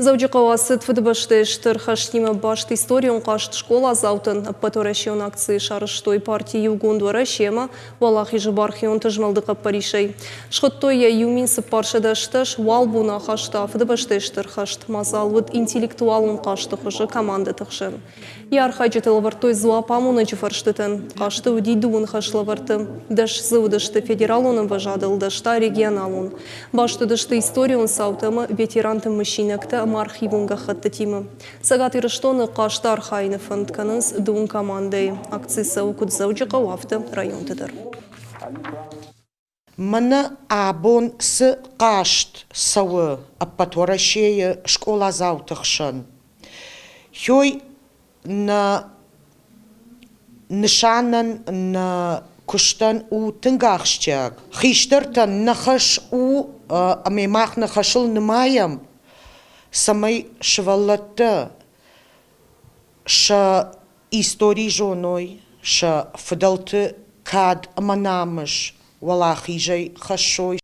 Дзӕуджыхъӕуы ацыд Фыдыбӕстӕйы Стыр хӕстимӕ баст историон хъазт скъоладзаутӕн. Ӕппӕтуӕрӕсеон акцийы сарӕзтой парти Иугонд Уӕрӕсе ӕмӕ Уӕлахизы бархионты змӕлды хъӕппӕрисӕй. Схуыдтой йӕ 1418, уал боны ахаста Фыдыбӕстӕйы Стыр хӕст. Мадзал уыд интеллектуалон хъазты хуызы командӕты хсӕн. Йӕ архайджытӕ лӕвӕрдтой дзуапп амонӕджы фӕрстытӕн. Хъазты уыди дыууын хӕслӕвӕрдты. Дӕс дзы уыдысты федералон ӕмвӕзадыл, дӕс та регионалон. Баст уыдысты историон цаутӕ ӕмӕ ветеранты мысинӕгтӕ ӕмӕ архивон гӕххӕттытимӕ. Цӕгат Ирыстоны хъазты архайыны фӕнд кӕнынц дыууын командӕйы. Акци цӕуы куыд Дзӕуджыхъӕуы, афтӕ районты дӕр. Мӕнӕ абон цы хъазт цӕуы ӕппӕт Уӕрӕсейы скъоладзауты хсӕн, уый нӕ нысанӕн, нӕ куыстӕн у тынг ахсджиаг. Хистӕртӕн нӕ хӕс у ӕмӕ мах нӕ хӕсыл нымайӕм, цӕмӕй сывӕллӕттӕ сӕ истори зоной, сӕ фыдӕлты кад ӕмӕ намыс уӕлахизӕй хӕссой.